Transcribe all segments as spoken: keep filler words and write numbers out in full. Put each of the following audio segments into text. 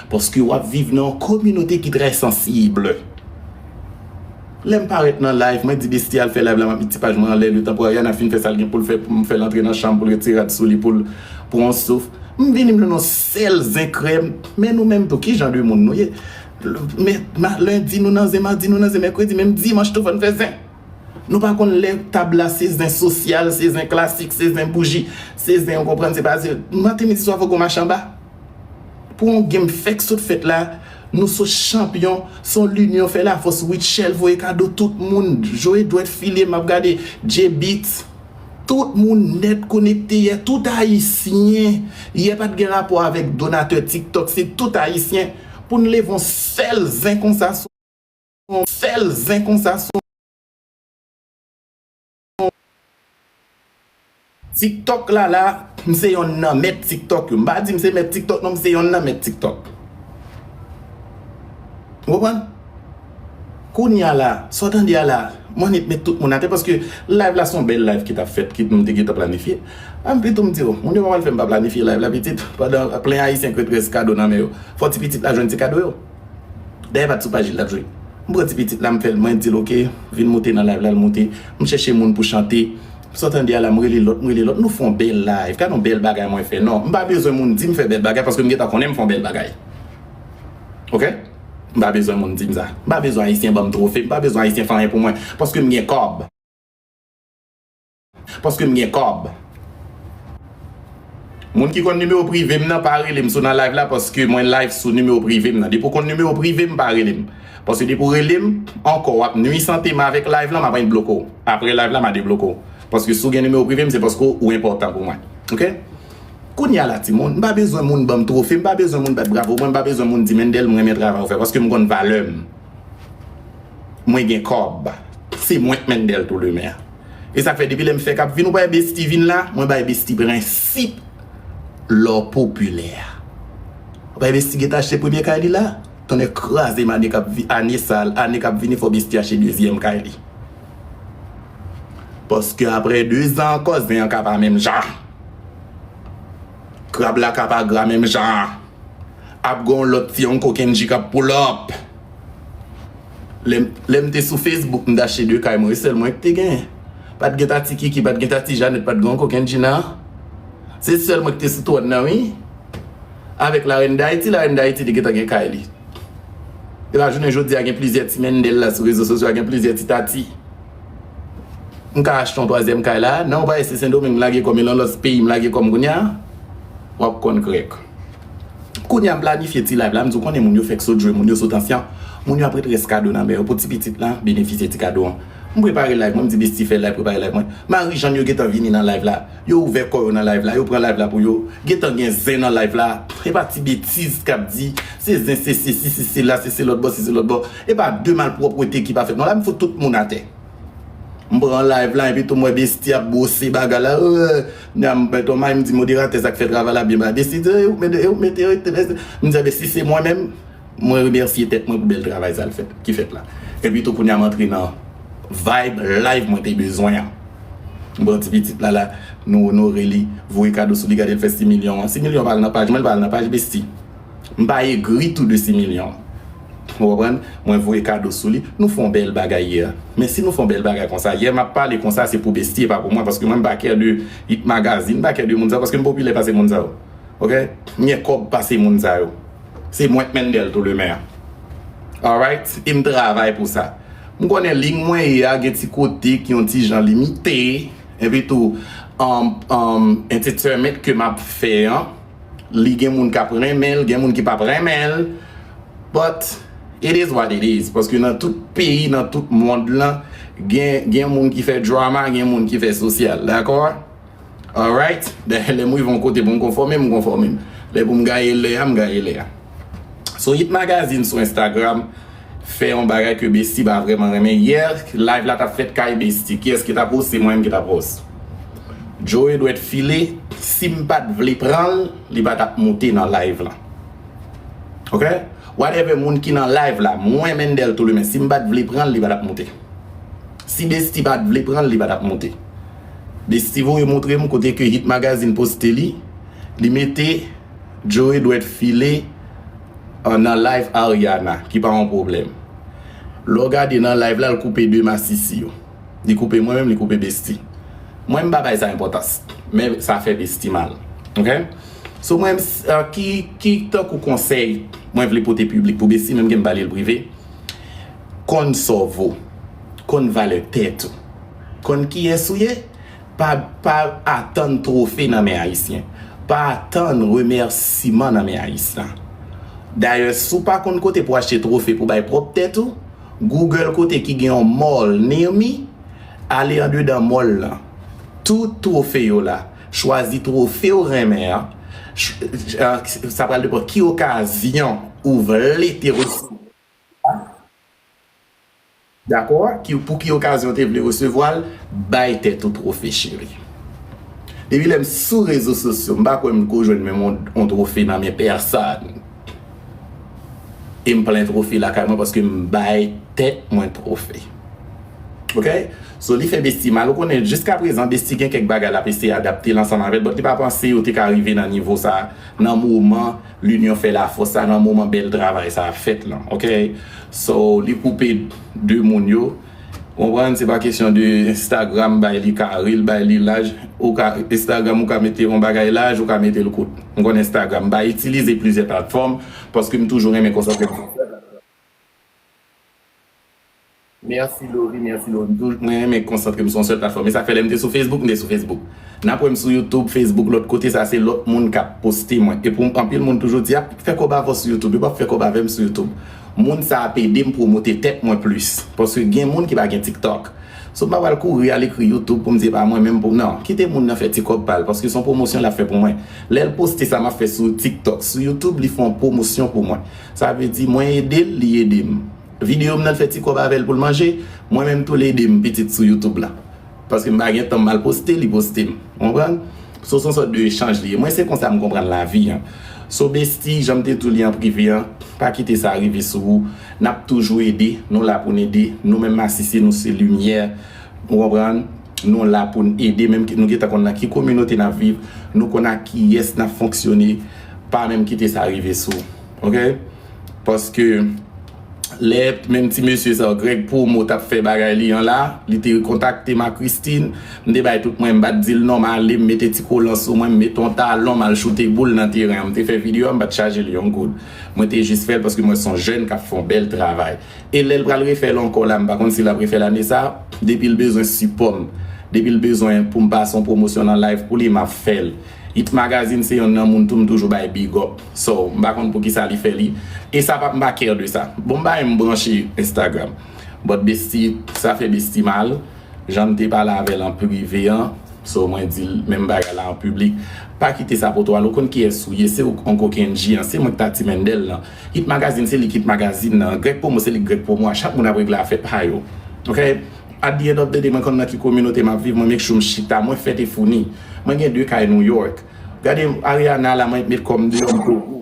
Paske w ap viv nan yon kominote ki trè sansib. Lè m parèt nan live, mwen di Bestie al fè live la, m ap met ti paj mwen anlè, letan pou Ariana fin fè sa l gen pou l fè, pou m fè l antre nan chanm, pou l retire rad sou li, pou l pran yon souf. M vini, m nan yon sèl zen krèm. Men nou menm tou, ki jan de moun nou ye? Men, ma, lendi nou nan zen, madi nou nan zen, mèkredi, menm dimanch tou fò n fè zen. Nou pa konn lè tab la se zen sosyal, se zen klasik, se zen bouji, se zen, ou konprann, se pa zen. Maten, midi, swa, fòk ou mache anba. Pou yon game fèk sot fèt la, nou sot chanpyon, se yon linyon fè lafòs, Rutshelle voye kado tout moun, Joe Edward file, m ap gade, J-Beatz, tout moun nèt konekte yè, tout ayisyen, yè pa t gen rapò avèk donatè TikTok, se tout ayisyen, pou n leve yon sèl zen konsa, sou yon sèl zen konsa, sou TikTok la la, m se yonn nan mèt TikTok yo. M pa di m se mèt TikTok non, m se yonn nan mèt TikTok. Ou konprann? Kounye a la, sa w tande a la, m annik met tout moun atè paske live la se yon bèl live ki t ap fèt, ki m te gentan planifye. A, m pito m di w, moun yo pa pral fè m pa planifye live la pitit, pandan plen ayisyen k ret rès kado nan men yo. Fò ti pitit la jwenn ti kado yo. Dayè pa t sou paj li l t ap jwe. M pran ti pitit la, m fè l, mwen di l, "Oke, vin moute nan live la," l moute. M chèche moun pou chante. Sa w tande a la, m rele lòt, m rele lòt. Nou fè yon bèl live. Gade yon bèl bagay mwen fè. Non, m pa bezwen moun di m fè bèl bagay paske m gentan konnen m fè yon bèl bagay. Oke? M pa bezwen moun di m sa. M pa bezwen ayisyen ban m twofe. M pa bezwen ayisyen fè anyen pou mwen. Paske m gen kòb. Paske m gen kòb. Moun ki konn nimewo prive m nan, pa rele m sou nan live la paske mwen live sou nimewo prive m nan. Depi w konn nimewo prive m, pa rele m. Paske depi w rele m, ankò w ap nwi sante m avèk live lan, m ap annik bloke w. Apre live la, m a debloke w. Paske si w gen nimewo prive m, se paske w enpòtan pou mwen. Oke? Kounye a la, timoun, m pa bezwen moun ban m twofe, m pa bezwen moun bat bravo mwen, m pa bezwen moun di, "Mendel, m renmen travay ou fè," paske m konn valè m. Mwen gen kòb. Se mwen k Mendel Toulemen an. E sa k fè depi lè m fèk ap vin, ou pa wè Bestie vin la, mwen bay Bestie prensip lò popilè. Ou pa wè Bestie gentan achte premye kay li la? Tonnè kraze m, ane k ap vi-, ane sa, ane k ap vini fò Bestie achte dezyèm kay li. Paske apre de zan ankò, zen an ka pa menm jan. Krab la ka pa gra menm jan. Ap gen yon lòt ti Uncle Kenji k ap pull up. Lè m, lè m te sou Facebook, m t achte de kay mwen, e sèl mwen ki te genyen. Pa t gen ta ti Kiki, pa t gen ta ti Janet, pa t gen Uncle Kenji nan. Se sèl mwen ki te sou twòn nan, wi. Avèk Larèn Dayiti, Larèn Dayiti te gentan gen kay li. E pa jounen jodi a gen plizyè ti Mendel la sou rezo sosyo a, gen plizyè ti Tati. M ka achte yon twazyèm kay la, nan ou pa wè se Sendomeng m lage kò m, e nan lòt peyi m lage kò m kounye a, w ap konn krèk. Kounye a m planifye ti live la, m di w konnen moun yo fèk sot jwe, moun yo sot ansyan, moun yo ap ret rès kado nan men yo pou ti pitit lan benefisye ti kado an. M prepare live mwen, m di Bestie fè live, prepare live mwen. Marijàn yo gentan vini nan live la, yo ouvè kò yo nan live la, yo pran live la pou yo, gentan gen zen nan live la, e pa ti betiz k ap di, se zen, se sesi, se sela, se se lòt bò, se se lòt bò, e pa de malpwòpte ki pa fèt non, la m fout tout moun atè. M pran live la, epi tou m wè Bestie ap bwose bagay la. Nan m pèt on may, m di moderatè sa k fè travay la byen ba Bestie. Di, "E ou mete, e ou mete, e ou mete." M di, "Ebyen, si se mwen menm, mwen remèsye tèt mwen pou bèl travay sa l fèt, ki fèt la." Epi tou kounye a m antre nan vibe live mwen te bezwen an. M pran ti pitit la la, nou onore li, voye kado sou li, gade l fè sis milyon an. Sis milyon pa al nan paj mwen, l pa al nan paj Bestie. M pa egri tou de sis milyon. Ou konprann? Mwen voye kado sou li. Nou fè yon bèl bagay yè. Men si nou fè yon bèl bagay konsa, yè m ap pale konsa, se pou Bestie, e pa pou mwen, paske mwen m pa kè de Hit Magazine, m pa kè de moun sa yo, paske m popilè pase moun sa yo. Oke? M gen kòb pase moun sa yo. Se mwen k Mendel Toulemen an. Alright? E m travay pou sa. M konnen liy mwen ye a gen ti kote ki yon ti jan limite. Epi tou, um, um, entertainment ke m ap fè an, li gen moun k ap renmen l, gen moun ki p ap renmen l. But it is what it is. Paske nan tout peyi, nan tout mond lan, gen, gen moun ki fè drama, gen moun ki fè sosyal. Dakò? Alright? Lè m rive yon kote pou m konfòme m, m konfòme m. Lè pou m gaye lè a, m gaye lè a. So, Hit Magazine sou Instagram fè yon bagay ke Bestie pa vrèman renmen. Yè, live la t ap fèt kay Bestie. Kiyès ki t ap host? Se mwen menm ki t ap host. Joe Edward file, si m pa t vle pran l, li pa t ap moute nan live lan. Oke? Whatever moun ki nan live la, mwen Mendel Toulemen, si m pa t vle pran l, li pa t ap moute. Si Bestie pa t vle pran l, li pa t ap moute. Bestie voye montre m kote ke Hit Magazine poste li, li mete Joe Edward file An, nan live Ariana, ki pa yon pwoblèm. Lè w gade nan live la, l koupe de masisi yo. Li koupe mwen menm, li koupe Bestie. Mwen, m pa bay sa enpòtans. Men sa fè Bestie mal. Ok? So, mwen, m s- ah, ki, ki tankou konsèy mwen vle pote piblik pou Bestie, menm ke m pale l prive, konn sa w vo. Konn valè tèt ou. Konn kiyès ou ye. Pa, pa atann twofe nan men Ayisyen. Pa atann remèsiman nan men Ayisyen. Dayè, si w pa konn kote pou achte twofe pou bay pwòp tèt ou, Google kote ki gen yon mall near me, ale andedan mall lan. Tout twofe yo la. Chwazi twofe w renmen an. Ch- ch- ah, sa pral depann ki okazyon ou vle te resevwa. Dakò? Ki, pou ki okazyon te vle resevwa l, bay tèt ou twofe, cheri. Depi lè m sou rezo sosyo, m pa kwè m ko jwenn menm on, on twofe nan men pèsòn. E m plen twofe lakay mwen paske m bay tèt mwen twofe. Ok? So, li fè Bestie mal. Ou konnen, jiskaprezan, Bestie gen kèk bagay l ap eseye adapte l ansanm avè l, but li pa panse yo te ka rive nan nivo sa a, nan moman Linyon fè lafòs sa, nan moman bèl travay sa ap fèt lan. Ok? So, li koupe de moun yo. Ou konprann, se pa kesyon de Instagram bay li kare, l bay li laj. Ou ka, Instagram, ou ka mete yon bagay laj, ou ka mete l kout. M konn Instagram, m pa itilize plizyè platfòm, paske m toujou renmen konsantre m sou sèl platfòm. Mèsi, Lori, mèsi, Lori. M toujou, mwen renmen konsantre m sou yon sèl platfòm. E sa fè lè m te sou Facebook, m te sou Facebook. N ap wè m sou YouTube, Facebook, lòt kote, sa se lòt moun k ap poste mwen. E pou anpil moun toujou di, ap fè kòb avè w sou YouTube, yo p ap fè kòb avè m sou YouTube. Moun sa ap ede m pwomote tèt mwen plis. Paske gen moun ki pa gen TikTok. So, m pa pral kouri al ekri YouTube pou m di, "E pa mwen menm pou," non, kite moun nan fè ti kòb pa l, paske se yon pwomosyon l ap fè pou mwen. Lè l poste sa m ap fè sou TikTok, sou YouTube, li fè yon pwomosyon pou mwen. Sa vle di, mwen ede l, li ede m. Videyo m nan, l fè ti kòb avè l pou l manje, mwen menm tou l ede m pitit sou YouTube la. Paske m pa gen tan m al poste, li poste m. Ou konprann? So, se yon sòt de echanj li ye. Mwen, se konsa m konprann lavi an. So, Bestie, jan m te di w li an prive an, pa kite sa rive sou ou. N ap toujou ede, nou la pou n ede. Nou menm masisi, nou se limyè. Ou konprann? Nou la pou n ede, menm ki, nou gentan konn nan ki kominote n ap viv, nou konn ak kiyès n ap fonksyone, pa menm kite sa rive sou ou. Ok? Paske lè menm ti mesye sa, Greg Promo, t ap fè bagay li an la, li te kontakte m ak Christine, m te bay tout mwen, m pa t di l non, m ale, m mete ti kolan sou mwen, m mete yon talon, m al choute boul nan teren an. M te fè videyo a, m pa t chaje li yon goud. Mwen te jis fè l paske mwen se yon jèn k ap fè yon bèl travay. E lè l pral refè l ankò la, m pa konn si l ap refè l ane sa, depi l bezwen sipò m, depi l bezwen pou m pase yon pwomosyon nan live pou li, m ap fè l. Hit Magazine se yonn nan moun tou m toujou bay big up. So, m pa konn poukisa li fè li. E sa pa, m pa care de sa. Bon, m pa menm branche Instagram. But Bestie, sa fè Bestie mal. Jan m te pale avè l an prive an, so mwen di l menm bagay la an piblik. Pa kite sa pote w ale, ou konn kiyès ou ye, se ou k on kokenn ji an, se mwen k ta ti Mendel lan. Hit Magazine se li k Hit Magazine nan, Greg Promo se li k Greg Promo a, chak moun ap regle afè pa yo. Ok? At the end of the day, mwen konn nan ki kominote m ap viv, mwen make sure m chita, mwen fèt e founi. Mwen gen de kay New York. Gade Ariana la, mwen met kò m deyò, m Togo.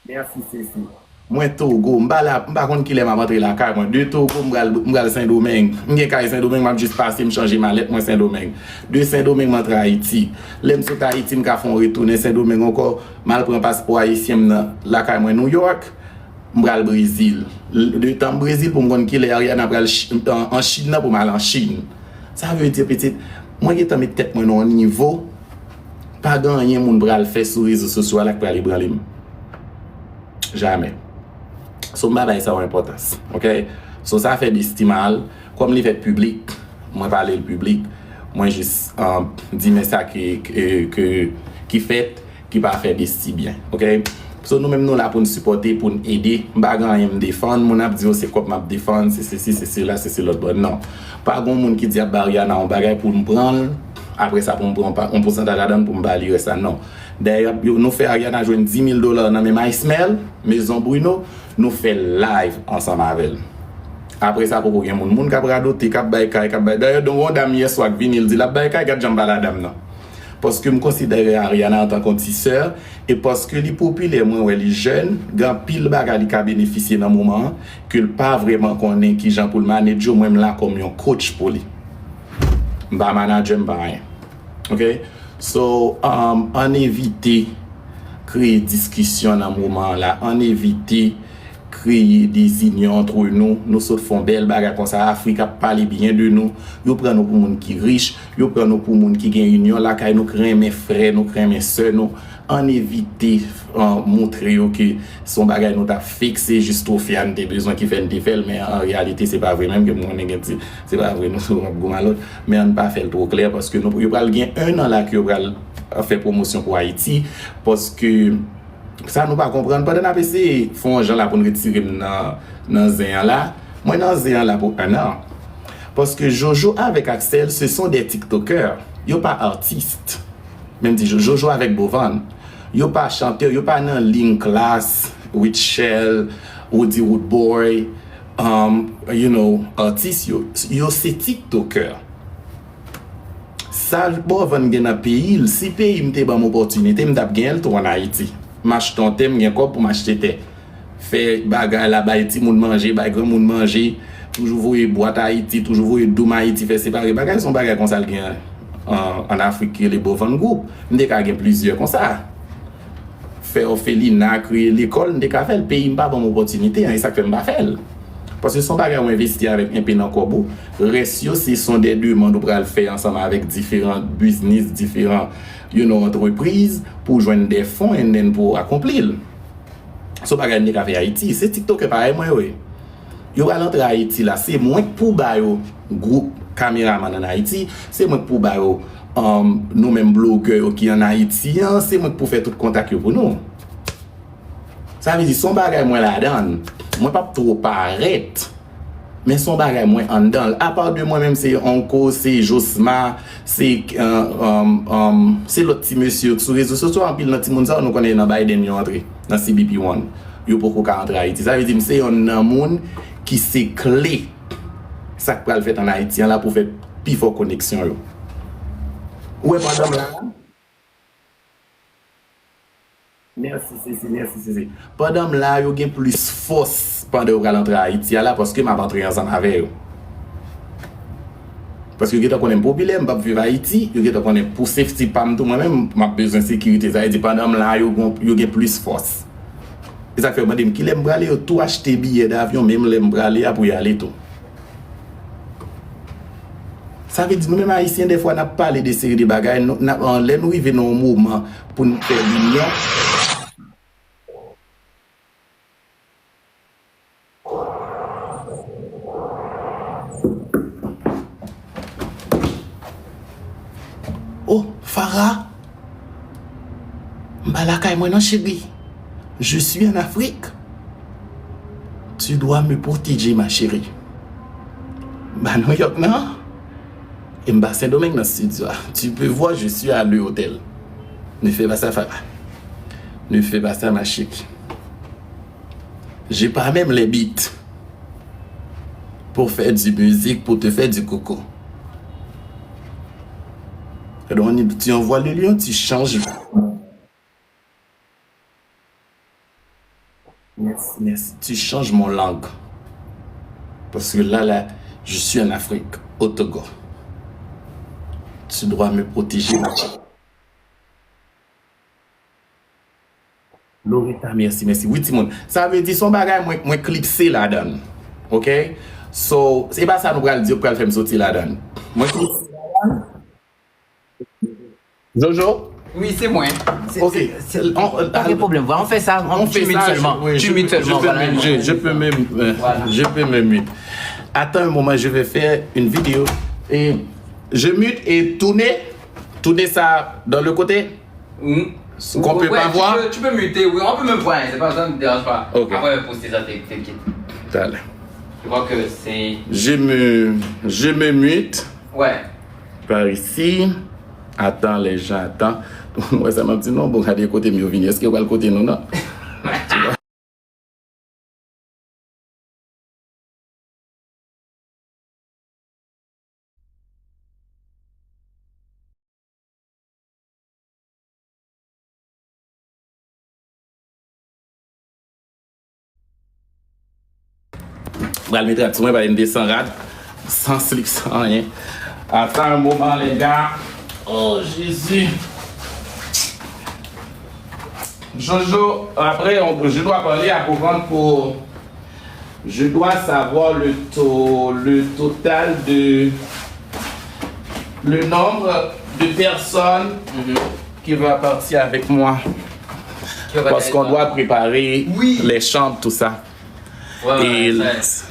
Mèsi, Sesi. Mwen Togo, m pa la, m pa konn kilè m ap antre lakay mwen. De Togo, m pral, m pral Sendomeng. M gen kay Sendomeng, m ap jis pase, m chanje malèt, mwen Sendomeng. De Sendomeng, m antre Ayiti. Lè m sot Ayiti, m ka fè yon retounen Sendomeng ankò, m al pran paspò ayisyen m nan lakay mwen New York. M pral Brezil. L- Letan m Brezil pou m konn kilè Ariana pral Ch- an, an Chin nan pou m al an Chin. Sa vle di, pitit, mwen gentan met tèt mwen nan yon nivo, pa gen anyen moun pral fè sou rezo sosyo a la k pral ebranle m. Jamè. So, m pa bay sa yon enpòtans. Ok? So, sa fè Bestie mal. Kòm li fèt piblik, mwen pale l piblik. Mwen jis, um, di men sa ki, ki, ki, ki fèt, ki pa fè Bestie byen. Ok? So, nou menm nou la pou n sipòte, pou n ede. M pa gen anyen m defann. Moun ap di yo se kòb m ap defann, se sesi, se sela, se se lòt bò. Non. Pa gen moun ki di ap ba Ariana yon bagay pou m pran l. Apre sa, pou m pran pa- yon pousantaj ladan l pou m ba li rès la. Non. Dayè, yo- nou fè Ariana jwenn di mil dola nan men Maïs Mel, Maison Bruno, nou fè live ansanm avè l. Apre sa, poko gen moun. Moun k ap radote, k ap bay kay, k ap bay. Dayè, don yon dam yèswa k vini, l di l ap bay kay, gad jan m pale a dam nan. Paske m konsidere Ariana antanke yon ti sè, e paske li popilè, mwen wè li jèn, gen anpil bagay li ka benefisye nan moman an, ke l pa vrèman konnen kijan pou l manage yo, mwen m la kòm yon coach pou li. M pa manadjè, m pa anyen. Ok? So, um, ann evite kreye diskisyon nan moman an la. Ann evite kreye dezinyon antre nou. Nou sot fè yon bèl bagay konsa. Afrik ap pale byen de nou. Yo pran nou pou moun ki rich. Yo pran nou pou moun ki gen inyon lakay nou, k renmen frè nou, k renmen sè nou. Ann evite, uh, montre yo ke se yon bagay nou t ap fikse jis twofya n te bezwen ki fè n te fè l, men an reyalite se pa vre menm, ke m konnen gen ti, se pa vre, nou sou ap gwo malòt, men ann pa fè l twò klè, paske nou, yo pral gen en an la ke yo pral fè pwomosyon pou Ayiti, paske sa nou pa konprann. Pandan n ap eseye fè yon jan la pou n retire m nan, nan zen an la, mwen nan zen an la pou en an. Paske Jojo avèk Axel, ce sont des TikTokers. Yo pa atis. Menm di Jojo avèk Bovan. Yo pa chantè, yo pa nan liy Klass, Rutshelle, Roody Roodboy, um, you know, atis yo. Yo se TikToker. Sa Bovan gen nan peyi l, si peyi m te ban m opòtinite, m t ap genyen l tou ann Ayiti. M achte yon tè, m gen kòb pou m achte tè. Fè bagay la, bay timoun manje, bay granmoun manje, toujou voye bwat Ayiti, toujou voye doum Ayiti, fè separe bagay, se yon bagay konsa l gen an, ann Afrik ki rele Bovan Group. M te ka gen plizyè konsa. Fè òfelina, kreye lekòl, m te ka fè l. Peyi m pa ban m opòtinite an, e sa k fè m pa fè l. Paske se yon bagay ou envesti avèk enpe nan kòb ou. Rès yo, se sont des demandes ou pral fè ansanm avèk diferan biznis, diferan, you know, antrepriz pou jwenn de fon and then pou akonpli l. Se yon bagay m te ka fè Ayiti. Se TikTokè parèy mwen yo ye. Yo pral antre Ayiti la. Se mwen k pou ba yo gwoup kameramann ann Ayiti. Se mwen k pou ba yo, um, nou menm blogè yo ki ann Ayiti an. Se mwen k pou fè tout kontak yo pou nou. Sa vle di, se yon bagay mwen ladan l. Mwen p ap twò parèt. Men se yon bagay mwen anndan l. Apa de mwen menm, se Onko, se Josma, se, um, um, um, se lòt ti mesye yo k sou rezo sosyo. Anpil nan timoun sa yo, nou konnen nan Biden yo antre, nan C B P One. Yo poko ka antre Ayiti. Sa vle di, m se yonn nan moun ki se kle sa k pral fèt ann Ayiti an la pou fè pi fò koneksyon yo. Ou wè pandan m la a? Mèsi, Sisi, mèsi, Sisi. Pandan m la, yo gen plis fòs pandan yo pral antre Ayiti a la, paske m ap antre ansanm avè yo. Paske yo gentan konnen m popilè, m p ap viv Ayiti, yo gentan konnen pou safety pa m tou, mwen menm, m ap bezwen sekirite. Sa vle di, pandan m la, yo gon, yo gen plis fòs. E sa k fè yo mande m kilè m prale, yo tou achte biyè davyon, menm lè m prale a pou y ale tou. Sa vle di nou menm Ayisyen, dèfwa, n ap pale de seri de bagay, nou, n ap, lè nou rive nan yon moman pou n fè linyon. Oh, Farah! M pa lakay mwen non, cheri. Je suis en Afrique. Tu dois me protéger, ma chérie. M pa New York, non. E m pa Sendomeng nan studio a. Tu peux voir, je suis à l'hôtel. Ne fais pas ça, Farah. Ne fais pas ça, ma chérie. J'ai pas même les beats pour faire du musique, pour te faire du coco. Donc, tu envoies le lion, tu changes. Merci, merci. Tu changes mon langue. Parce que là, là, je suis en Afrique, au Togo. Tu dois me protéger, ma chérie. Loretta, mèsi, mèsi. Wi, timoun. Sa vle di, se yon bagay mwen, mwen klipse ladan l. Oke? So, se pa sa nou pral di, yo pral fè m soti ladan l. Mwen klipse ladan l. Jojo? Wi, se mwen. Se, ok. Se, se, on, on, pa gen pwoblèm. Voilà, on fait ça en timide seulement. Timide seulement, voilà. Je, je peux même, euh, voilà. Je peux même, oui. Attends un moment, je vais faire une vidéo. Et je mute et tourner, tourner ça dans le côté. Hmm. Qu'on peut pas voir. Tu peux, tu peux muter, oui, on peut même voir, hein, c'est pas, ça ne me dérange pas. Ok. Après, poster ça, t'es, t'inquiète. Talè. Je crois que c'est... Je me, je me mute. Ouais. Par ici. Attends, les gens, attends. Mwen sa m ap di non, bon, gade kote m yo vini. Èske yo pral kote nou, non? Tu vois? Pral mete rad sou mwen, pale m de san rad, san slip, san anyen. Attends un moment, les gars. Oh, Jésus. Jojo, après, on- je dois parler à Bouvante pour. Je dois savoir le taux, le total de. Le nombre de personnes qui va partir avec moi. Parce qu'on doit préparer les chambres, tout ça. Et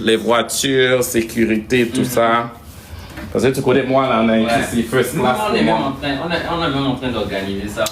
les voitures, sécurité, tout ça. Parce que tu connais, moi, là, on a ici, c'est first class pour moi. On est même en train d'organiser ça.